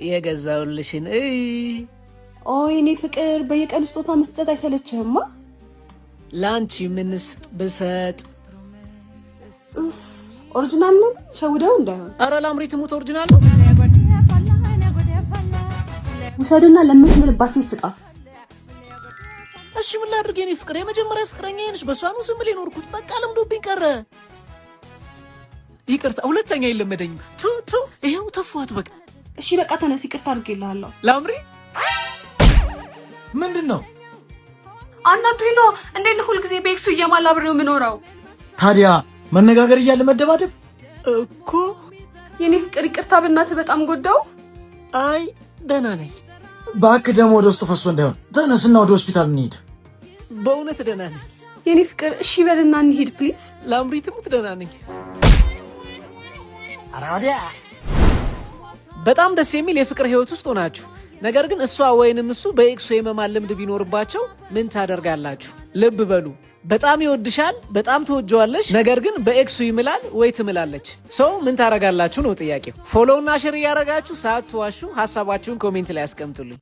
የገዛውልሽን እይ። ኦ የኔ ፍቅር፣ በየቀኑ ስጦታ መስጠት አይሰለችህማ? ለአንቺ ምንስ ብሰጥ? ኡፍ፣ original ነው ግን? ሸውደው እንዳይሆን። አረ ላምሪ ትሙት original ነው። ውሰድና ለምትምልባት ሴት ስጣት። እሺ ምን ላድርግ የኔ ፍቅር? የመጀመሪያ ፍቅረኛ ነሽ። በሷ ነው ስምል የኖርኩት። በቃ ለምዶብኝ ቀረ። ይቅርታ፣ ሁለተኛ የለመደኝም። ቱ ቱ፣ ይኸው ተፏት በቃ። እሺ በቃ ተነስ፣ ይቅርታ አድርጌልሃለሁ። ላምሪ። ምንድን ነው? አናዶኝ ነው። እንዴት ነው ሁልጊዜ በ ex ኡ እየማለ አብሬው የምኖረው? ታዲያ መነጋገር እያለ መደባደብ? እኮ። የኔ ፍቅር፣ ይቅርታ በእናትህ፣ በጣም ጎዳው። አይ፣ ደህና ነኝ። እባክህ ደግሞ ወደ ውስጥ ፈሶ እንዳይሆን ተነስና ወደ ሆስፒታል እንሂድ። በእውነት ደህና ነኝ። የኔ ፍቅር፣ እሺ በልና እንሂድ please። ላምሪ ትሙት ደህና ነኝ። ኧረ ወዲያ። በጣም ደስ የሚል የፍቅር ህይወት ውስጥ ሆናችሁ ነገር ግን እሷ ወይንም እሱ በ ex ኡ የመማል ልምድ ቢኖርባቸው ምን ታደርጋላችሁ? ልብ በሉ። በጣም ይወድሻል፣ በጣም ትወጀዋለሽ። ነገር ግን በ ex ኡ ይምላል ወይ ትምላለች። So ምን ታደርጋላችሁ ነው ጥያቄው። Follow ና share እያደረጋችሁ ሳትዋሹ ሀሳባችሁን comment ላይ አስቀምጡልኝ።